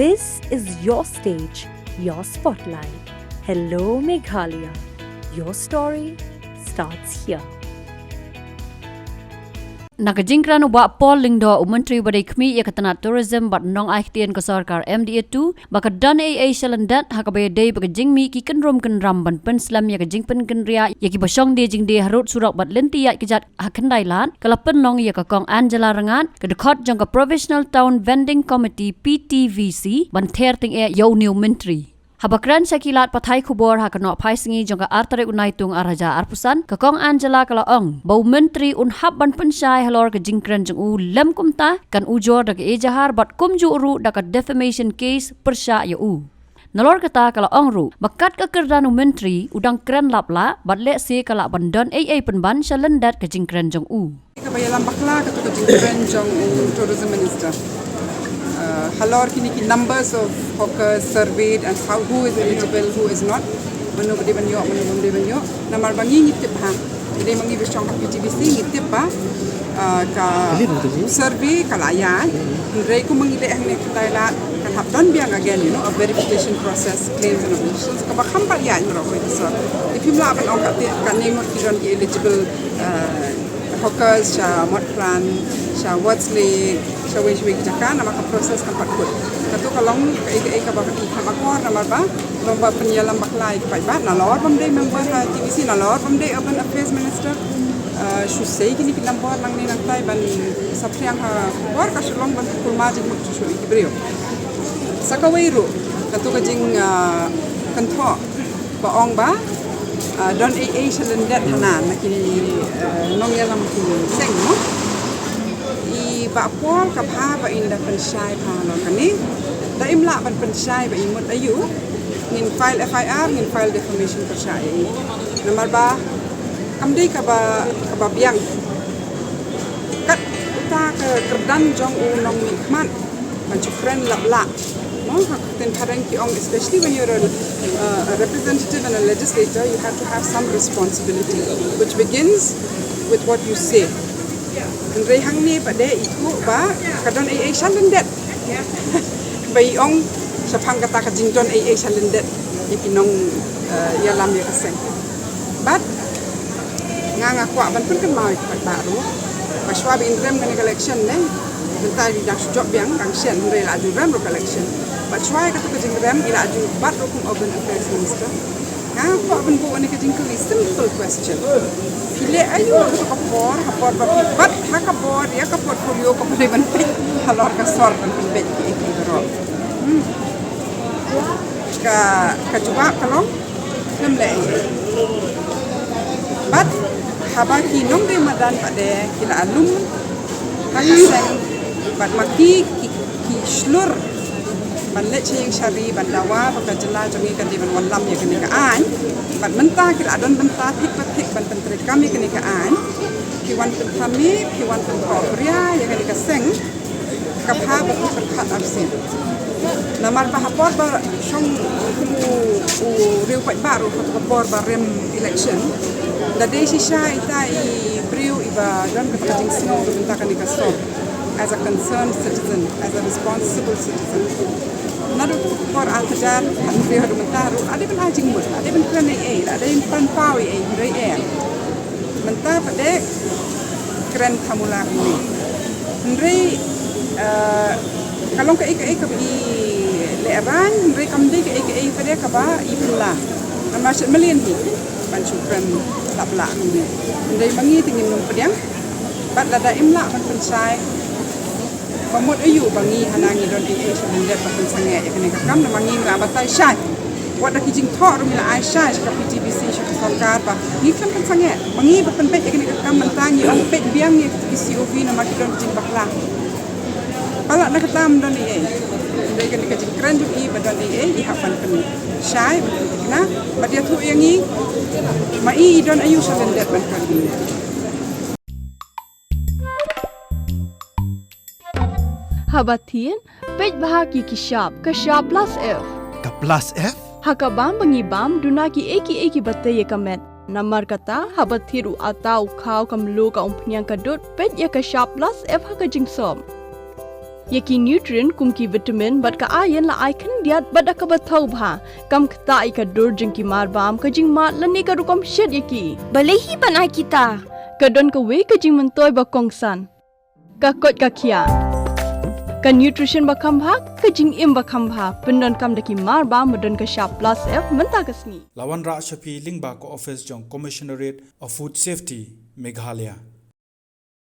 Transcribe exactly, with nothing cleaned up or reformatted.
This is your stage, your spotlight. Hello, Meghalaya. Your story starts here. Na ka jingkren u Bah Paul Lyngdoh, u Myntri ba dei khmih ïa ka tnat tourism bad nongai ktien ka sorkar M D A two, ba ka don ei ei shalyndet ha kaba ïadei bad ka jingmih ki kynrum kynram ban pynslem ïa ka jingpynkynriah ïa kiba shong die jingdie harud surok bad lynti ïaid kjat ha Khyndailad, ka la pynlong ïa ka Kong Angela Rangad, ka dkhot jong ka Provisional Town Vending Committee P T V C, ban ther tyngeh ïa une u Myntri. Haba kren sha ki lad pathai khubor ha ka nohphaisngi jong ka ar tarik u Naitung ar hajar arphew san, ka Kong Angela ka la ong ba u Myntri un hap ban pynshai halor ka jingkren jong u, lym kumta kan ujor da ka ejahar bad kumjuh ruh da ka defamation case pyrshah ïa u. Nalor kata ka la ong ruh ba kat ka kyrdan u Myntri u dang kren lap lah bad lehse ka lah ban don ei ei pynban shalyndet ka jingkren jong u. Kaba ïalam bakla katu ka jingkren jong u Tourism Minister. Uh, halor kine ki numbers of hawkers surveyed and how, who is eligible, who is not. Mano ba dei ban ïoh, mano ba dei ban ïoh. Namar ba ngi ngi tip ha. Dei ma ngi ba shong ha P T V C ngi tip ba, uh, ka survey ka la ïaid. Hynrei kum ma ngi leh hangne Khyndailad kan hap don biang again, you know, a verification process, claims and objections. Kaba kham pat ïaid mrok ko sor. Phim lah ban ong kane ngut ki don ki eligible, uh, hawkers sha Motphran, sha Ward's Lake, sha wei sha wei ki jaka, namar ka process kam pat kut. Katu ka long kaei kaei kaba ka ti kham akor namar ba long ba pynïalam bakla ïa ki paidbah, nalor bym dei member ha T V C, nalor bym dei Urban Affairs Minister. Uh, shu sei kine ki number nangne nangtai ban saphriang ha khubor, ka shu long ban kulmar jingmut shuh shuh ïa ki briew. Sa kawei ruh katu ka jing, uh, kynthoh ba ong ba, ah, don ei ei shalyndet hana na ki, eh, nongïalam ki seng, no? I Bah Paul ka bha ba in da pynshai bha halor kane. Da im lah ban pynshai ba i mut aïu. Ngin file F I R, ngin file defamation pyrshah ïa i. Namar ba kam dei kaba, kaba biang. Katta ka kyrdan jong u nongmihkhmat ban shu kren lap lah. No, ha ka ktien phareng ki ong, especially when you're a, uh, a representative and a legislator, you have to have some responsibility, which begins with what you say. Hynrei hangne pat de ithuh ba ka don ei ei shalyndet. Ba i ong shaphang kata ka jingdon ei ei shalyndet ïa ki nong, uh, ïalam ïa ka seng. Bad nga nga kwah ban pynkynmaw ïa ki paidbah ruh ba shuwa ba in rem kane ka election ne, mynta i dang shu jop biang, dang shen, hynrei la ju rem ruh ka election. Bad shuwa ïa katu ka jingrem i la ju bat ruh kum Urban Affairs Minister. Nga kwah ban buh ïa kane ka jingkylli, simple question. Phi leh aïu ha katu ka por, ha por ba phi bat ha ka bor ïa ka portfolio kaba dei ban peit halor ka sor ban pynbeit ki, ki baroh. Hmm. Ka, ka jubab ka long, ngam leh ei ei. Bad haba ki nongdie madan pat de ki la lum ha ka seng, bad ma ki, ki, ki shlur ban leit sha ïing sha ri ban dawa ba ka jylla jong ngi kan dei ban wallam ïa kane ka aiñ. Bad mynta ki la don bynta thik pa thik ban pyntreikam ïa kane ka aiñ. Ki wan pynthame, ki wan pynpawbria ïa kane ka seng. Ka bha ba ki pyrkhat arsien. Namar ba ha por ba shong kum u, u riew paidbah ruh, ha ka por ba rem election, da dei shisha ita i briew iba don kata ka jingsngew ruh mynta kane ka sor, as a concerned citizen, as a responsible citizen. Naduh ka por ar hajar khathynriew haduh mynta ruh la dei ban ai jingmut, la dei ban kren ei ei, la dei ban pynpaw ei ei, hynrei em. Mynta pat de kren thamula kumne. Hynrei, eh, ka long kaei kaei kaba i lehraiñ, hynrei kam dei kaei kaei pat de kaba i pynlah. Namar shet mlien hi ban shu kren lap lah kumne. Hynrei ma ngi te ngin ym pdiang. Bad lada im lah ban pynshai, ba mut aïu ba ngi hana ngi don ei ei shalyndet ban pynsangeh ïa kane ka kam, namar ngi la batai shai. Wat da ki jingthoh ruh ngi la ai shai sha ka P T V C, sha ka sorkar ba ngi khlem pynsangeh. Ba ngi ba pynbeit ïa kane ka kam, mynta ngi ong peit biang ïa ki C O V namar ki don jingbakla. Palat na kata ym don ei ei. Hynrei kane ka jingkren jong i ba don ei ei, i hap ban pynshai, ban pynthikna bad ïathuh ïa ngi ma i i don aïu shalyndet ban kren kumne. Haba thied, peit bha ki ki shap, ka shap plus F. Ka plus F? Ha ka bam ba ngi bam, duna kiei kiei kiba tei ïa ka met. Namar kata, haba thied u atta, u khaw, ka mluh, ka umphniang, ka dud, peit ïa ka shap plus F ha ka jingsop. Ïa ki nutrient kum ki vitamin bad ka iron la ai khyndiat bad da kaba thaw bha. Kam ktah ïa ka dur jong ki marbam, ka jingmad lane ka rukom shet ïa ki. Balei hi ban ai kita? Ka don kawei ka jingmyntoi ba kongsan. Ka koit ka khiah. Ka nutrition ba kham bha, ka jingim ba kham bha. Pyndonkam da ki marbam ba don ka shap plus F mynta ka sngi. La wanrah sha phi lyngba ka office jong Commissionerate of Food Safety, Meghalaya.